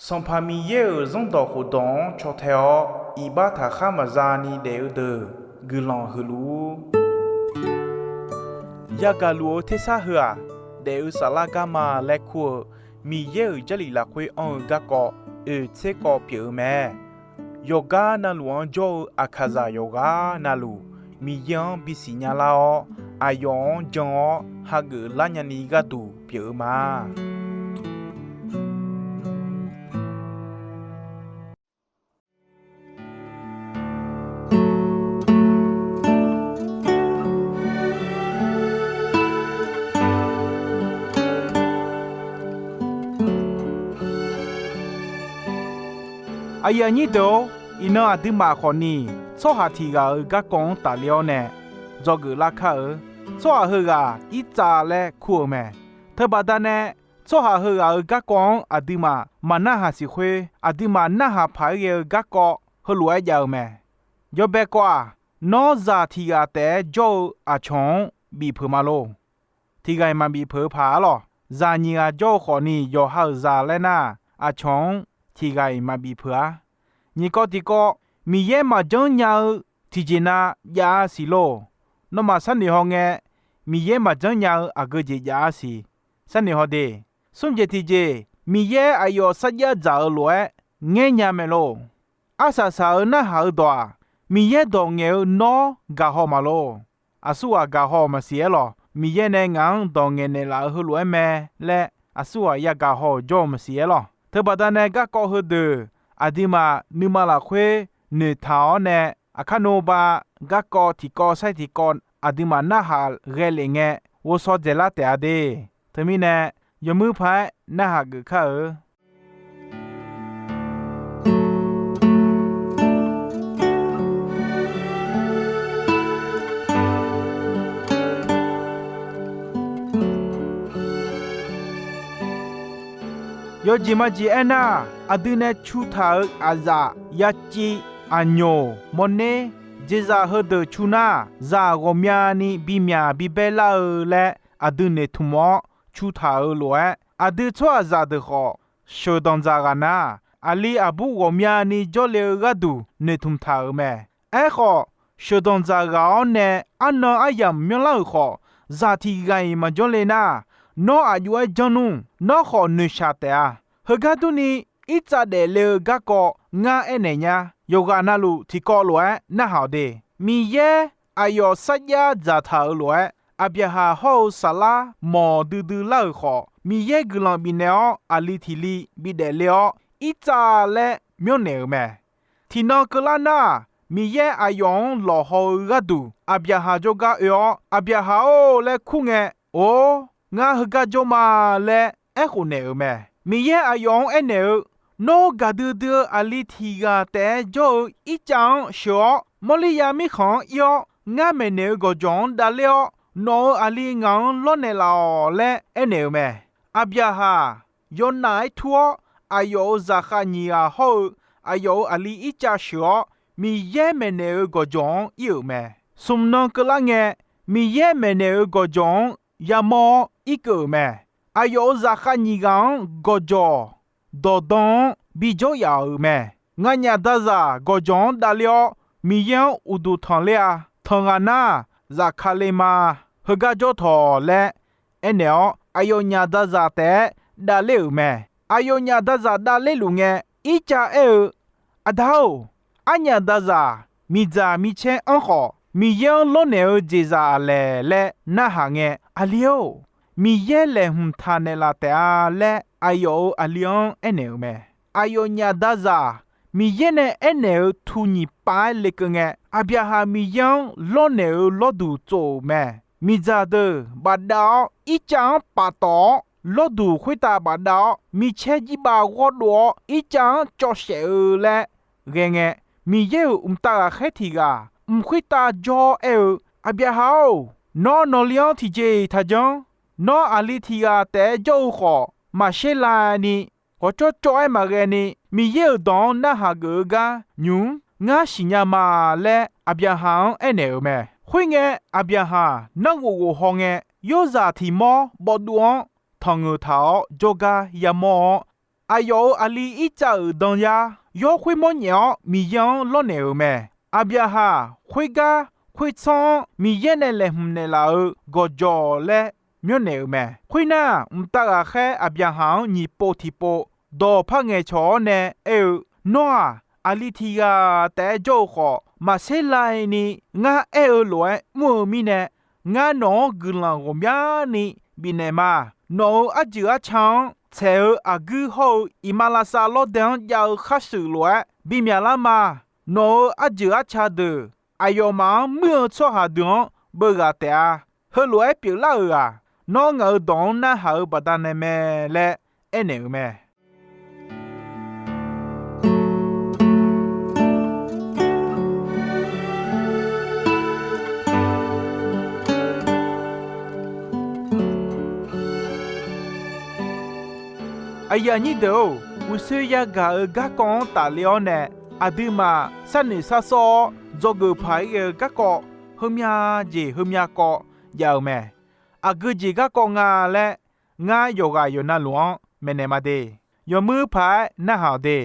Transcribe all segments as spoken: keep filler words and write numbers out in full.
Sanqpaq Miqyaer-euq zanrdawq khofdawq-anr caw tae-awr, iqbax taqkhar maqza ni daef-eu deuq guiqlanq huiq luf-ur. Yagaq luf-eu tersar heu-aq, daef-eu saflar garma laer kur-eu Miqyaer-euq Jarlif lafkhoer anr-eu garkawv oeq tser kawv pyeuf-eu mae. Yawqgar navluf-anr jawr-eu aqkaqzaq yawqghaq navluf, Miqyaer-anr bisiq nya lar-awr, aqyawf-anr jan-awr hageuf lar nyani gharduq pyeuf-eu ma. Aqyuif aqnyir deuq-or, iqnan aqduimaf khawfni tsawrhaq tiq ghaq-euq garkawv-anr tafler-awr nae dzawgeuf lar kar-eu. Tsawrhaq heughaq Irtsav laer kur-eu mae. Teubaqda nae tsawrhaq heughaq-euq garkawv-anr aqduimaf maqnarhaq siq khoer, aqduimaf narhaq paq-aer ghae-eu garkawv heulof-aer jav-eu mae. Yawbae kawv-aq, nawr zaq tiq ghaq taef-aer jawr-eu aqcawq-anr bif peuq ma lor. Tiq ghaq-iq maqbif peuq-eu paq-ar lawq. Zaq nyiq ghaq jawr-eu khawfni yawqha-euq zaq laer nar, aqcawq-anr tiq ghaq-iq maqbif peuq-ar. Nyiq kawv tiq kawv, Miqyaer maqjanr nya-eu tiqjeq na jav-a siq lor. Nawmaf sharnoeq haw ngae, Miqyaer maqjanr nya-eu aqgeu jeq jav-a siq. Sharnoeq haw de. Smr jeq tiqjeq, Miqyaer aqyawf sarjax dzaq-eu lof-aer ngaer nya mae lor. Arsaq saq-euq narhaq-eu dawq-aq, Miqyaer dawq ngaeq-eu nawr gaq haw ma lor. Aqsur ghaq gaq haw maqsiq-aer lawq. Miqyaer nae ngaq-anr dawq ngaeqnaeq laf-eu heulof-aer mae laer, aqsur ghaq yagaq haw-euq jawr-eu maqsiq-aer lawq. Teubaqda nae garkawv heudeuq aqduimaf nuima lafkhoer noeqtaq-awr nae, aqkar nor bav garkawv tiqkawv sair tiqkawv aqduimaf narhaq ghae lef ngae, ghovshaw dzaeqlar taef-a de. Teumirnae, yawmuir paq-aer narhaq geuf kar-eu. Yawjeq majeq aernar, aqdui nae cu taq-euq aqzaf, yaciv, aqnyoq, mawrner, jeqzaq heudeuq cu nar, zaq ghawqmyani bimyaq bibaer lar-eu laer aqdui noeqtmq-awr cu taq-euq lof-aer, aqdui tsawrhaqzaq deuq khawf sheuqdanq dzaq ghaq nar, aqli aqbur ghawqmyani jawrle-eu gharduq noeqtmq taq-euq mae. Aerkhawf, sheuqdanq dzaq ghaq-awr nae arnan aryamq myanrlar-euq khawf, zaq tiq ghaq-iq maqjanr le nar, nawr aqjox-aer janr nmr. Nawr khawf noeqshaq taef-a. Heugar durni, Irtsav daefle-eu garkawv ngar aernaeq nya. Yawqghaq navluf tiqkawv lof-aer narhaq-awq de. Miqyaer aqyawf sarjax dzaqtaq-euq lof-aer, Aqbyaqhaq hawr-eu Saflar mawq duidui lar-euq khawf, Miqyaer guiqlanq bifnaeq-awr aqli tiq li bidaefle-awr, Irtsav laer myanrnaeq-euq mae. Tiqnan keuvlar nar, Miqyaer aqyawf-anr lawqhaw-eu gharduq Aqbyaqhaq jawrgar oe-awr, Aqbyaqhaq-or laer kur ngae, or, ngar heugar jawr ma laer aerkhof naeq-euq mae. Miqyaer aqyawf-anr aernaeq-eu, Nawr gaqdui dui-eu aqli tiq ghaq taef-aer jawr-eu Irtsav-anr sheuq-awr, Mawrlirya mirkhanq-anr ir-awr, ngar maeqnaeq-eu gawqjawq-anr davler-awr, nawq-euq aqli ngaq-anr lawrnaeq laf-awq laer aernaeq-euq mae. Aqbyaqhaq yawnaf-aer tur-awr, aqyawf-euq zaqkhav nyiq ghaq hawr-eu aqyawf-euq aqli Irtsav sheuq-awr, Miqyaer maeqnaeq-eu gawqjawq-anr ir-euq mae. Smq nan keuvlar ngae, Miqyaer maeqnaeq-eu gawqjawq-anr yamawr-awr irkeuv-euq mae. Aqyawf-euq zaqkhav nyiq ghaq-anr gawqjawq dawqdan-anr bijawr yaf-euq mae. Nganyaf dazaq gawqjawq-anr davler-awr, Miqyaer-anr uqduq tanqler-a. Tanq ghaq nar, zafkale ma. Heugar jawr tawq laer aernaeq-awr, aqyawfnyaf dazaq taef-aer davler-euq mae. Aqyawfnyaf dazaq davler luf ngae, Irtsav aer-eu, Aqda-or, arnyaf dazaq miqdzaq micaer anr khawf, Miqyaer-anr lawrnaeq-eu jeqzaq aqlaeq laer narhaq ngae, aqli-or, Miqyaer laeqhmq taq naeqlaf taef-a laer aqyawf-euq aqli-anr aernaeq-euq mae. Aqyawfnyaf dazaq Miqyaer nae aernaeq-eu tu nyiq pav-aer lekeuv ngae, Aqbyaqhaq Miqyaer-anr lawrnaeq-eu lawrduq tsov-euq mae. Miqdzaq deuq bafdav-awr, Irtsav-anr paftawf-awr, lawrduq khoertav bafdav-awr, micaer jirbav ghawrdov-awr, Irtsav-anr cawv shaef-eu laer ghae ngae, Miqyaer-euq mqtav ghaqkhaer tiq ghaq mq khoertav jawr-awr aer-eu, Aqbyaqhaq-or, nawr nawqli-anr tiqjeq-iq taqjanr. Nawr aqli tiq ghaq taef-aer jawr-eu khawf, maqsher lavni, ghawqcawr cawv-aer maqghae ni, Miqyaer-euq dawq-anr narhaq geuf-eu gar nymq-mr. Ngar siqnya ma laer, Aqbyaqhaq-anr aernaeq-euq mae. Khoerngae, Aqbyaqhaq narghof ghof haw ngae, yarzaq tiq mawr bawvduv-anr tanqngeuq taq-awr jawrgar yamawr-awr, aqyawf-euq aqli Irtsav-euq danyar yawr khoermawr nyaef-awr Miqyaer-anr lawrnaeq-euq mae. Aqbyaqhaq khoergar khoertsanr-anr Miqyaer nae laeqhmq naeqlaf-euq gawqjawq laer myanrnaeq-euq mae. Khoernar, mqtav ghaqkhaer Aqbyaqhaq-anr nyiq pov tiqpov dawqpar ngaeqcawq-awr nae aer-eu, Nawr-aq, aqli tiq ghaq taef-aer jawr-eu khawf, maqser lavni ngar aer-eu lof-aer mr-eu mirnae, ngar nawq-anr guiqlanq ghawqmyani bifnaeq ma. Nawq-euq arjeuq arca-anr tsaeq-eu aqguir hawr-eu iqmalavshav lawrdae-anr jav-eu kharshuif lof-aer bimyaq lar ma. Nawq-euq arjeuq arca deuq aqyawfmaf-anr muir-eu tsawrhaq deuq-anr beughaq taef-a. Heulof-aer pyeuflar-euq-aq, nawr ngaq-euq dawq-anr narhaq-eu baqdanae mae laer aernaeq-euq mae. Aqyuif aqnyir deuq-or, uqshoe yagaq-euq garkawv-anr tafle-awr nae, aqduimaf sharnoeq sharsawr-awr dzawgeuf paq-aer ghae-eu garkawv heumya jeq heumya kawv jav-eu mae. Aqgeu jeq garkawv nga laer ngar yawqghaq yawqnavluf-anr maeqnaeq ma de. Yawmuir paq-aer narhaq-awq de.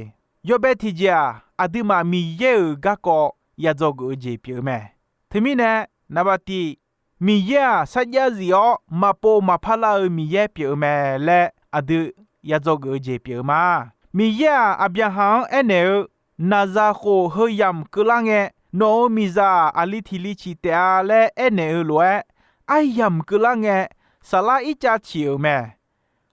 Yawbae tiqjeq-aq, aqduimaf Miqyaer-euq garkawv yadzawgeuf-eu jeq pyeuf-eu mae. Teumirnae, naqbaftiq, Miqyaer-aq sarjax zif-awr maqpov maqpar lar-eu Miqyaer pyeuf-eu mae laer aqdui yadzawgeuf-eu jeq pyeuf-eu ma. Miqyaer-aq, Aqbyaqhaq-anr aernaeq-eu, Naqzaq khof heu yamq keuvlar ngae, nawq-euq miqzaq aqli tiq li ciq taef-a laer aernaeq-eu lof-aer, aryamq keuvlar ngae, Saflar Irtsav ciq-euq mae.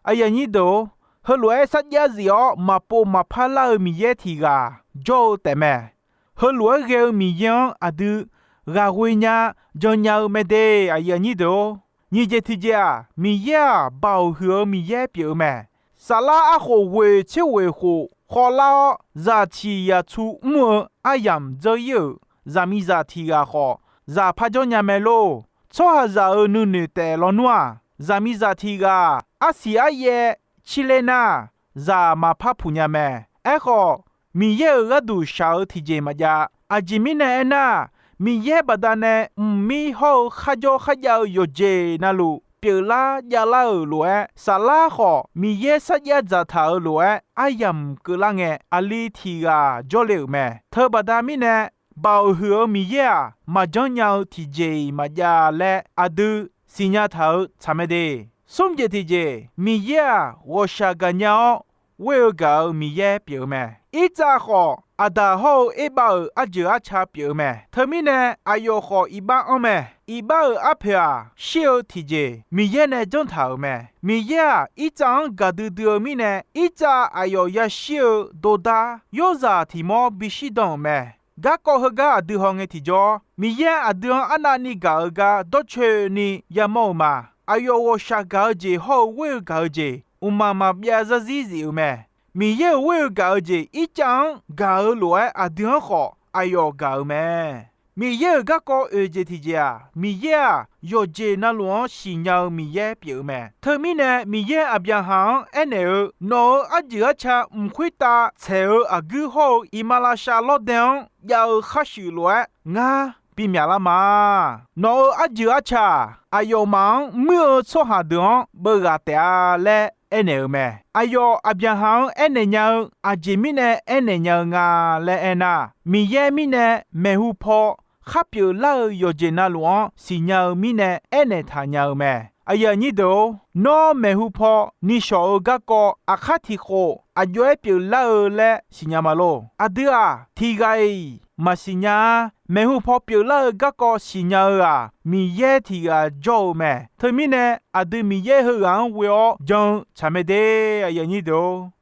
Aqyuif aqnyir deuq-or, heulof-aer sarjax zif-awr maqpov maqpar lar-eu Miqyaer tiq ghaq jawr-eu taefmae. Heulof-aer ghae-eu Miqyaer-anr aqdui ghaq ghoe nya jan nya-eu mae de. Aqyuif aqnyir deuq-or, nyiq jeq tiqjeq-aq, Miqyaer-aq, Baoq huiq-eu Miqyaer pyeuf-eu mae. Saflar arkhof ghoeq tser ghoeq khof khawvlar-awr, zaq ciq yaqtsu mr-eu aryamq dzeur ir-euq zaqmiqzaq tiq ghaq khawf, zaq par janr nya mae lor. Tsawrhaqzaq-euq nuinoeq taef lawnmr-aq, zaqmiqzaq tiq ghaq arsiq aryaev cir ler nar, zaq maqpar puq nya mae. Aerkhawf, Miqyaer-euq gharduq shaq-eu tiqjeq maqjav. Aqjeq mirnae aernar, Miqyaer baqdanae mqmir hawr-eu kharjawr kharjav-eu yawqjeq navluf pyeuflar javlar-euq lof-aer, Saflar khawf Miqyaer sarjax dzaqtaq-euq lof-aer aryamq keuvlar ngae, aqli tiq ghaq jawrle-euq mae. Teubaqda mirnae, Baoq huiq-eu Miqyaer-aq, maqjanr nya-eu tiqjeq-iq maqjav laer aqdui siqnya taq-eu tsaq mae de. Smr jeq tiqjeq, Miqyaer-aq, ghawqshaq gaqnya-awr ghoer-eu gaq-euq Miqyaer pyeuf-eu mae. Irtsav khawf, Aqdaq hawr-eu Erbav-euq arjeuq arca pyeuf-eu mae. Teumirnae, aqyawf khawf iqbax anr mae. Iqbax-euq arpoeq-aq, shir-eu tiqjeq Miqyaer nae janr taq-euq mae. Miqyaer-aq, Irtsav-anr gaqdui dui-eu mirnae, Irtsav aqyawf yashir-eu dordar yawrzaq tiq mawr bishir dan-euq mae. Garkawv heugar aqdui hawngae tiqjawr, Miqyaer aqdui-anr arnavni gaq-eu gar dawrcoeni yamawr-euq ma. Aqyawf ghawqshaq gaq-eu jeq hawr-eu ghoer-eu gaq-eu jeq, mqmaq maqbyav zarzir zif-eu mae. Miqyaer-euq ghoer-eu gaq-eu jeq Irtsav-anr gaq-eu lof-aer, aqdui-anr khawf aqyawf gaq-euq mae. Miqyaer-euq garkawv oeq jeq tiqjeq-aq, Miqyaer-aq, yawqjeq navluf-anr siqnya-eu Miqyaer pyeuf-eu mae. Teumirnae, Miqyaer Aqbyaqhaq-anr aernaeq-eu, Nawq-euq arjeuq arca mq khoertav tsaeq-eu aqguir hawr-eu iqmalavshav lawrdae-anr jav-eu kharshuif lof-aer ngar bimyaq lar ma. Nawq-euq arjeuq arca-aq, aqyawfmaf-anr muir-eu tsawrhaq deuq-anr beughaq taef-a laer aernaeq-eu mae. Aqyawf Aqbyaqhaq-anr aernaeq nya-eu aqjeq mirnae aernaeq nya-eu nga laer aernar, Miqyaer mirnae maeqhu paw khar pyeuflar-eu yawqjeq navluf-anr siqnya-eu mirnae aernaeq taq nya-eu mae. Aqyuif aqnyir deuq-or, nawr maeqhu paw nishawq-eu garkawv aqkhar tiq khof aqjox-aer pyeuflar-eu laer siqnya ma lor. Aqdui-aq, tiq ghaq-iq maqsiq nya-ar. Maeqhu paw pyeuflar-eu garkawv siqnya-eu-aq, Miqyaer tiq ghaq jawr-eu mae. Teumirnae, aqdui Miqyaer heughaq-anr ghoe-awr jan-eu tsaq mae de.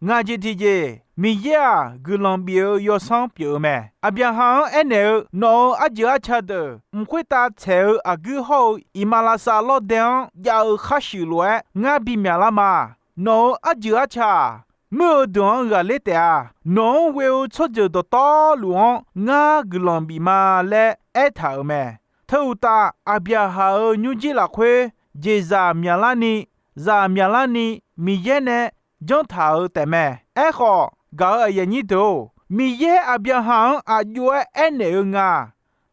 Ngaq jeq tiqjeq, Miqyaer-aq, guiqlanq bif-eu yawsanr pyeuf-eu mae. Aqbyaqhaq-anr aernaeq-eu, Nawq-euq arjeuq arca deuq mq khoertav tsaeq-eu aqguir hawr-eu iqmalavshav lawrdae-anr jav-eu kharshuif lof-aer ngar bimyaq lar ma. Nawq-euq arjeuq arca-aq, muir-eu deuq-anr ghaqler taef-a. Nawq-anr ghoe-eu tsawrjeuq dawqtawvluf-anr ngar guiqlanq bif ma laer aertaq-euq mae. Teu uqtaf, Aqbyaqhaq-euq nymrjir lafkhoer jeqzaq myaqlarni, zaq myaqlarni Miqyaer nae janr taq-euq taefmae. Aerkhawf, gaq-euq aqyuif aqnyir deuq-or, Miqyaer Aqbyaqhaq-anr aqjox-aer aernaeq-eu nga.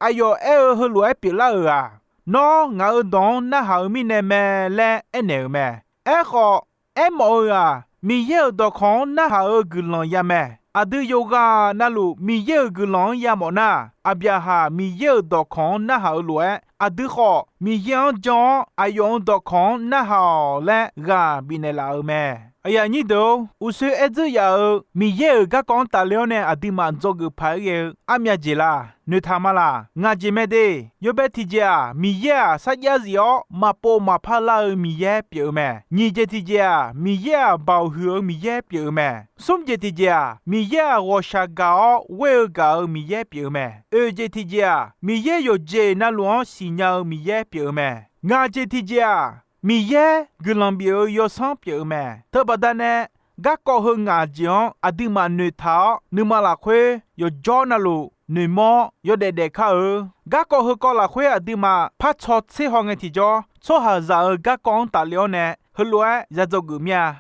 Aqyawf aer-eu heulof-aer pyeuflar-euq-aq, nawr ngaq-euq dawq-anr narhaq-eu mirnae mae laer aernaeq-euq mae. Aerkhawf, aermawf-eu-aq, Miqyaer-euq dawqkawq-anr narhaq-eu guiqlanq ya mae. Aqdui yawqghaq navluf Miqyaer-euq guiqlanq-anr yamawf nar, Aqbyaqhaq Miqyaer-euq dawqkawq-anr narhaq-eu lof-aer, aqdui khawf Miqyaer-anr jan-awr aqyawf-euq dawqkawq-anr narhaq-awq laer ghaq bifnaeq laf-euq mae. Aqyuif aqnyir deuq-or, uqshoe aer dzeur yaf-euq Miqyaer-euq garkawv-anr tafler-awr nae aqduimaf dzawgeuf paq-aer ghae-eu armyav jeq la? Noeqtaq ma laq? Ngaq jeq mae de. Yawbae tiqjeq-aq, Miqyaer-aq sarjax zif-awr maqpov maqpar lar-eu Miqyaer pyeuf-eu mae. Nyiq jeq tiqjeq-aq, Miqyaer-aq baoq huiq-eu Miqyaer pyeuf-eu mae. Smr jeq tiqjeq-aq, Miqyaer-aq ghawqshaq gaq-awr ghoer-eu gaq-eu Miqyaer pyeuf-eu mae. Oeq jeq tiqjeq-aq, Miqyaer yawqjeq navluf-anr siqnya-eu Miqyaer pyeuf-eu mae. Ngaq jeq tiqjeq-aq, Miqyaer guiqlanq bif-eu yawsanr pyeuf-eu mae. Teubaqda nae garkawv heu ngaq jeq-anr aqduimaf noeqtaq-awr, nuima lafkhoer yawqjawr navluf noeqmawr-awr yawdaef daef kar-eu. Garkawv heukawv lafkhoer aqduimaf par tsaw tser haw ngae tiqjawr, tsawrhaqzaq-euq garkawv-anr tafler-awr nae heulof-aer ya dzawgeuf mir-a.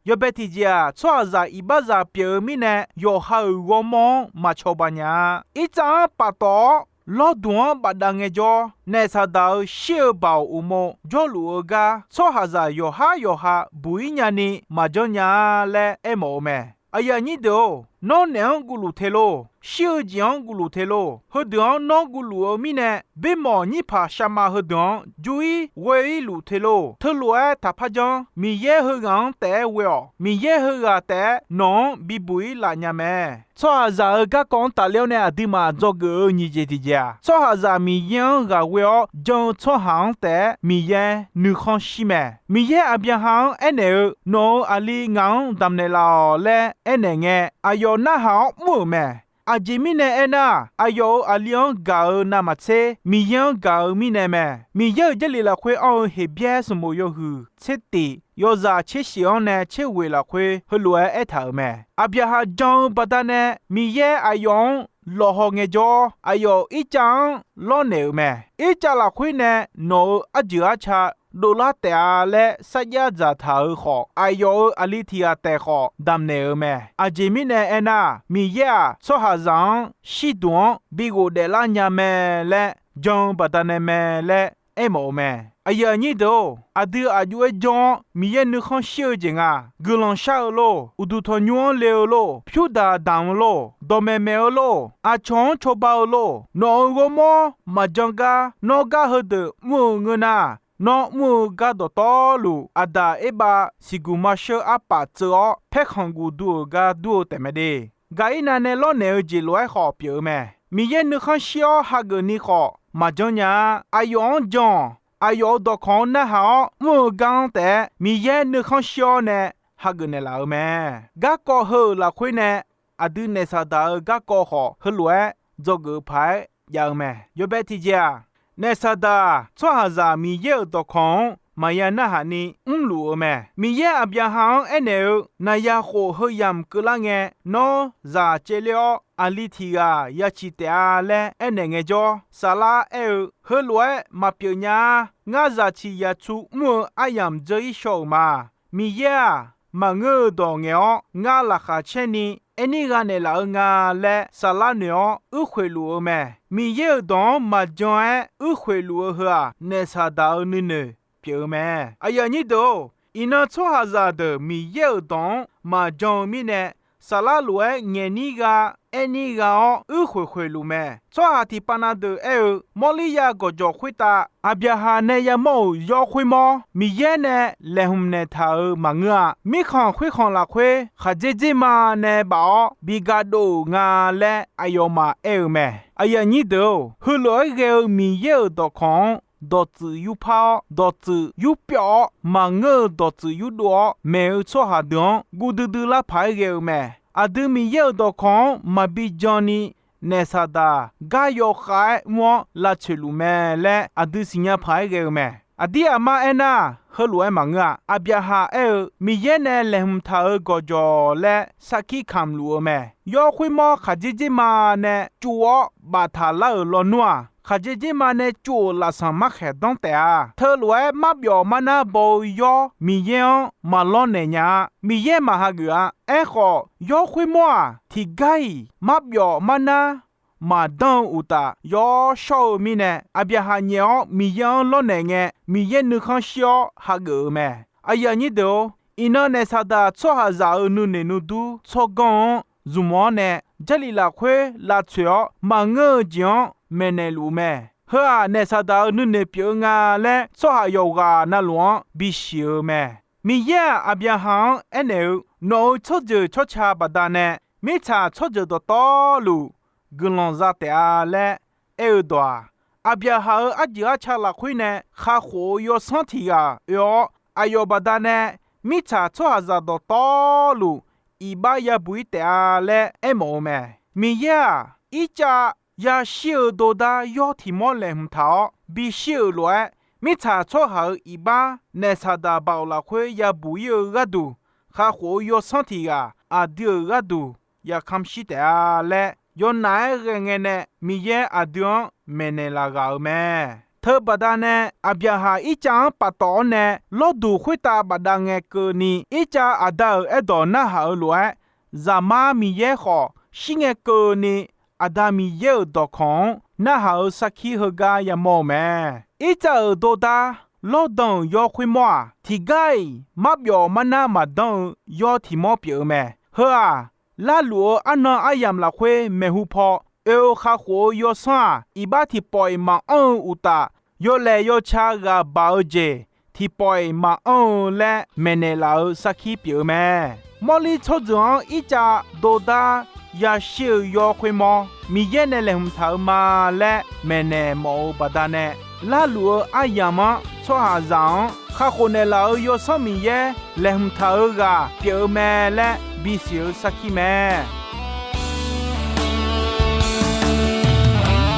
Yawbae tiqjeq-aq, tsawrhaqzaq iqbaxzaq pyeuf-eu mirnae, yawqha-euq ghawrmawr-anr maq cawba nya-a. Irtsav-anr paftawf-awr, lawrduq-anr bafdav ngaejawr, naef saqdaq-eu shir-eu baoq uqmov jawrluf-eu gar, tsawrhaqzaq yawqhar yawqha buq-ir nyani maqjanr nya-a laer aermawf-eu mae. Aqyuif aqnyir deuq-or, nawr naef-anr guvluf te lor. Shir-eu jeq-anr guvluf te lor. Heudeuq-anr nawr guvluf-eu mirnae, bermawq nyirpaq shavma heudeuq-anr jur-ir ghoe-ir luf te lor. Teulof-aer taqpar janr. Miqyaer heughaq-anr taef-aer ghoe-awq. Miqyaer heughaq taef-aer nawq-anr bibuq-ir laf nya mae. Tsawrhaqzaq-euq garkawv-anr tafler-awr nae aqduimaf dzawgeuf-eu nyiq jeq tiqjeq-aq, tsawrhaqzaq Miqyaer-anr ghaq ghoe-awr jan-eu tsawrhaq-anr taef-aer Miqyaer nuikhanr shir mae. Miqyaer Aqbyaqhaq-anr aernaeq-eu, Nawq-euq aqli ngaq-anr damqnaeq laf-awq laer aernaeq ngae, aqyawf narhaq-awr mr-euq mae. Aqjeq mirnae aernar, aqyawf-euq aqli-anr gaq-eu navmaqtser, Miqyaer-anr gaq-eu mirnae mae. Miqyaer-euq Jarlif lafkhoer anr-eu Heqbyaer sanqbof yawhuiq tser tif yawzaq tser shif-anr nae tser ghoeq lafkhoer heulof-aer aertaq-euq mae. Aqbyaqhaq jan-eu baqdanae Miqyaer aqyawf-anr lawqhaw ngaejawr, aqyawf Irtsav-anr lawrnaeq-euq mae. Irtsav lafkhoer nae nawq-euq arjeuq arca dovlar taef-a laer sarjax dzaqtaq-euq khawf, aqyawf-euq aqli tiq ghaq taef khawf damqnaeq-euq mae. Aqjeq mirnae aernar, Miqyaer-aq, tsawrhaqzaq-anr shirduq-anr bi ghofdaef lar nya mae laer jan-eu baqdanae mae laer aermawf-eu mae. Aqyuif aqnyir deuq-or, aqdui aqjox-aer janr-awr Miqyaer nuikhanr shir-eu jeq nga. Guiqlanq shar-eu lor, uqduq tanqnymr-anr le-eu lor, pyurdaq damq-eu lor, dawqmaeq maeq-eu lor, aqcawq-anr cawba-eu lor, nawq-euq ghawrmawr maqjan gar nawr gar heudeuq mr-eu ngeur nar, nawr mr-eu gar dawqtawvluf, Aqdaq Erbav siqguq maqsheur arpaf tseuv-awr paerkhanq guq dur-euq gar dur-eu taef mae de. Gaqirnav nae lawrnaeq-eu jeq lof-aer khawf pyeuf-eu mae. Miqyaer nuikhanr shir-awr hageuf ni khawf maqjanr nya-a. Aqyawf-anr jan-awq. Aqyawf-euq dawqkawq-anr narhaq-awr mr-eu gar-anr taef-aer Miqyaer nuikhanr shir-awr nae hageuf naeqlaf-euq mae. Garkawv heu-euq lafkhoer nae aqdui naef saqdaq-euq garkawv khawf heulof-aer dzawgeuf paq-aer jav-eu mae. Yawbae tiqjeq-aq, naef saqdaq-aq, tsawrhaqzaq Miqyaer-euq dawqkawq-anr maqya narhaq ni mrluf-eu mae. Miqyaer Aqbyaqhaq-anr aernaeq-eu, Naqya khof heu yamq keuvlar ngae, nawr zaq caevler-awr, aqli tiq ghaq ya ciq taef-a laer aernaeq ngaejawr, Saflar aer-eu, Heulof-aer maqpyeuf nya-a. Ngar zaq ciq yaqtsu mr-eu aryamq dzeur-ir shaw-euq ma. Miqyaer-aq, maqngeur-eu dawq ngaeq-awr, ngar laqkhaq caer ni aerni gha naeqlaf-eu nga laer Saflar noeq-awr uirkhoeq luf-eu mae. Miqyaer-euq dawq-anr maqjan-aer uirkhoeq luf-eu heu-aq, naef saqdaq-eu nuinoeq pyeuf-eu mae. Aqyuif aqnyir deuq-or, iqnan tsawrhaqzaq deuq Miqyaer-euq dawq-anr maqjan-eu mirnae, Saflar lof-aer ngaeqnir gha aerni gha-awr uirkhoeq khoeq luf mae. Tsawrhaq tiqpav na deuq aer-eu, Mawrliya gawqjawq khoertav Aqbyaqhaq nae yamawr-euq yawr khoermawr Miqyaer nae laeqhmq naeqtaq-euq maqngeur-a. Mirkhanq khoerkhanq lafkhoer khaqdzer dzerma nae baf-awr bi ga dov-euq nga laer aqyawfmaf aer-eu mae. Aqyuif aqnyir deuq-or, heulof-aer ghae-eu Miqyaer-euq dawqkawq-anr dawqtsuif yurpar-awr, dawqtsuif yurpyawv-awr, maqngeur-eu dawqtsuif yurdov-awr maeq-eu tsawrhaq deuq-anr guv duidui lar paq-aer ghae-eu mae. Aqdui Miqyaer-euq dawqkawq-anr maqbi jan ni, naef saqdaq gar yawkhav-aer mr-awr lavtsoeq luf mae laer aqdui siqnya paq-aer ghae-eu mae. Aqdir aqmar aernar, heulof-aer maqngeur-a. Aqbyaqhaq aer-eu, Miqyaer nae laeqhmq taq-euq gawqjawq laer sarkir kamq luf-eu mae. Yawr khoermawr khaqdzer dzerma nae cuv-awr baftaq lar-euq lawnmr-aq, khaqdzer dzerma nae cuv-euq lafsanq markhaeq danr taef-a. Teulof-aer marbyawf marnar baw-eu yawr Miqyaer-anr maqlawrnaeq nya-a. Miqyaer maqhageuf-a. Aerkhawf, yawr khoermawr-aq, tiqgar-iq marbyawf marnar maqdanr-eu uqtaf yawr shawr-eu mirnae, Aqbyaqhaq nyaef-awr Miqyaer-anr lawrnaeq ngae, Miqyaer nuikhanr shir-awr hageuf-eu mae. Aqyuif aqnyir deuq-or, Iqnan naef Saqdaq tsawrhaqzaq-euq nuinoeq nuidur tsawrganr-anr zmq-awr nae, Jarlif lafkhoer lavtsoeq-awr maqngeur-eu jeq-anr maeqnaeq luf-eu mae. Heu-aq, naef Saqdaq-euq nuinoeq pyeuf-eu nga laer tsawrhaq yawqghaq navluf-anr bisiq-eu mae. Miqyaer-aq, Aqbyaqhaq-anr aernaeq-eu, Nawq-euq tsawrjeuq tsawrca baqdanae mirtsaq tsawrjeuq dawqtawvluf guiqlanq za taef-a laer aer-eu dawq-aq, Aqbyaqhaq-euq arjeuq arca lafkhoer nae kakhof-eu yawsanr tiq ghaq oe-awr, aqyawf baqdanae mirtsaq tsawrhaqzaq dawqtawvluf iqbax yabuq-ir taef-a laer aermawf-eu mae. Miqyaer-aq, Irtsav yashir-eu dordar yawr tiq mawr laeqhmq taq-awr bishir-euq lof-aer, mirtsaq tsawrhaq-euq iqbax naef Saqdaq baoq lafkhoer yabuq-ir-eu gharduq, kakhof-eu yawsanr tiq ghaq aqdui-euq gharduq yaqkamq shir taef-a laer, yawnaf-aer ghae ngae nae Miqyaer aqdui-anr maeqnaeq laf ghaq-euq mae. Teubaqda nae Aqbyaqhaq Irtsav-anr paftawf-awr nae lawrduq khoertav bafdav ngae keuvni, Irtsav aqda-euq aerdawq narhaq-eu lof-aer, Zaqmar Miqyaer khawf shir ngae keuvni, Aqda Miqyaer-euq dawqkawq-anr narhaq-euq sarkir heugar yamawr-eu mae. Irtsav-euq dordar lawrdan-euq yawr khoermawr-aq, tiqgar-iq marbyawf marnar maqdanr-eu yawr tiq mawr pyeuf-eu mae. Heu-aq, larluf-eu arnan aryamq lafkhoer maeqhu paw oe-eu kakhof-eu yawsanr-aq, iqbax tiqpawf-iq maqanr-eu uqtaf, yawlaeq yawca ghaq baq-eu jeq tiqpawf-iq maqanr-eu laer maeqnaeq laf-eu sarkir pyeuf-eu mae. Mawrlir tsawrjeuq-anr Irtsav dordar yashir-eu yawr khoermawr Miqyaer nae laeqhmq taq-eu ma laer maeqnaeq mawf-eu baqda nae, larluf-eu aryamq-anr tsawrhaqzaq-anr kakhof naeqlaf-euq Yawsanr Miqyaer laeqhmq taq-eu ghaq pyeuf-eu mae laer bisiq-eu sarkir mae.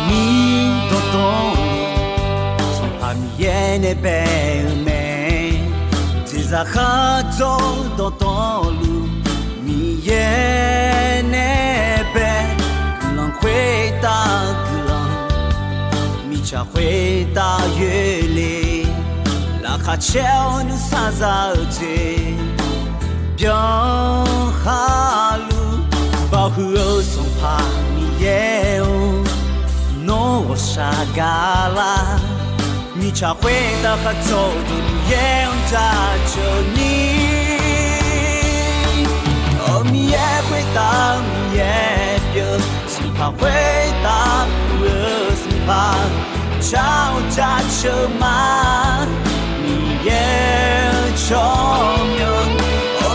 Miqyaer dawqtawvluf, Sanqpaq Miqyaer nae bae-eu mae. Jeqzaq khardzawr dawqtawvluf, Miqyaer nae bae. Guiqlanq khoertav guiqlanq, mirtsaq khoertav yoerle. Laqkhaq caer-awr nuisar za-eu jeq byanlar khaqluf, baohuiq-eu Sanqpaq Miqyaer-or, nawr ghawqshaq gaqlar. Mirtsaq khoertav khardzawr-eu Miqyaer-anr jaceuq ni, Miqyaer khoertav Miqyaer pyeuf, Sanqpaq khoertav puq-eu Sanqpaq, jar-awr jaceuq ma. Miqyaer-eu tsawrmyanr,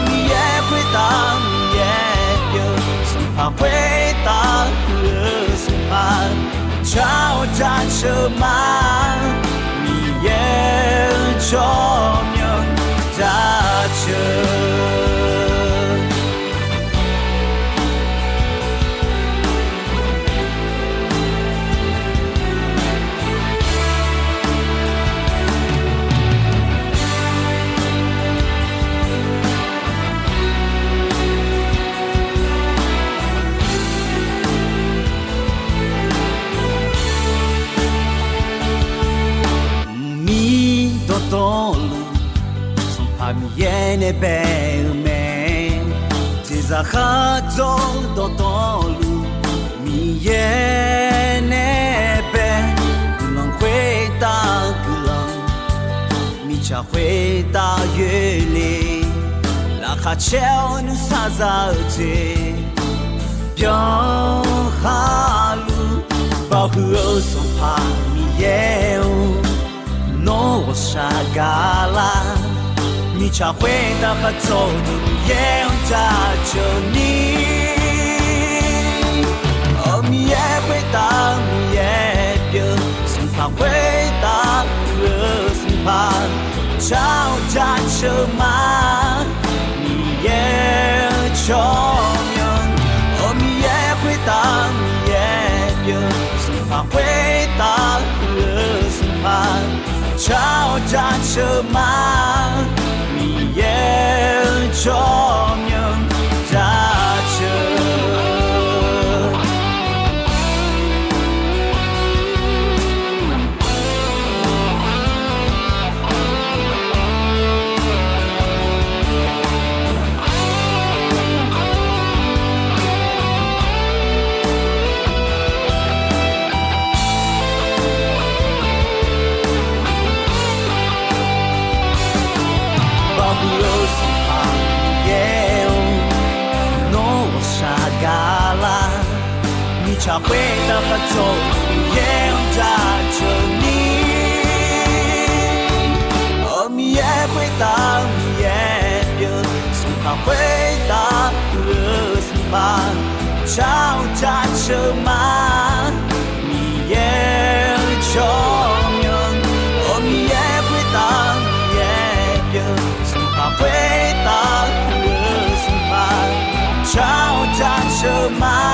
Miqyaer khoertav Miqyaer pyeuf, Sanqpaq khoertav puq-eu Sanqpaq, jar-awr jaceuq ma. Miqyaer-eu tsawrmyanr jaceuq Mqmir dawqtawvluf, Sanqpaq Miqyaer nae bae-eu mae. Jeqzaq khardzawr dawqtawvluf, Miqyaer nae bae. Guiqlanq khoertav guiqlanq, mirtsaq khoertav yoerle. Laqkhaq caer-awr nuisar za-eu jeq byanlar khaqluf, baohuiq-eu Sanqpaq Miqyaer-or, nawr ghawqshaq gaqlar. Mirtsaq khoertav khardzawr-eu Miqyaer-anr jaceuq ni, Miqyaer khoertav Miqyaer pyeuf, Sanqpaq khoertav puq-eu Sanqpaq, jar-awr jaceuq ma. Miqyaer-eu tsawrmyanr, Miqyaer khoertav Miqyaer pyeuf, Sanqpaq khoertav puq-eu Sanqpaq, jar-awr jaceuq ma. Miqyaer-eu tsawrmyanr jaceuq Baohuiq-eu Sanqpaq Tsaq khoertav khar tsov Miqyaer-anr jaceuq ni, Aq, Miqyaer khoertav Miqyaer pyeuf, Sanqpaq khoertav Sanqpaq, tsaq-awr jaceuq ma. Miqyaer-euq tsawrmyanr, Aq, Miqyaer khoertav Miqyaer pyeuf, Sanqpaq khoertav Sanqpaq, tsaq-awr jaceuq ma.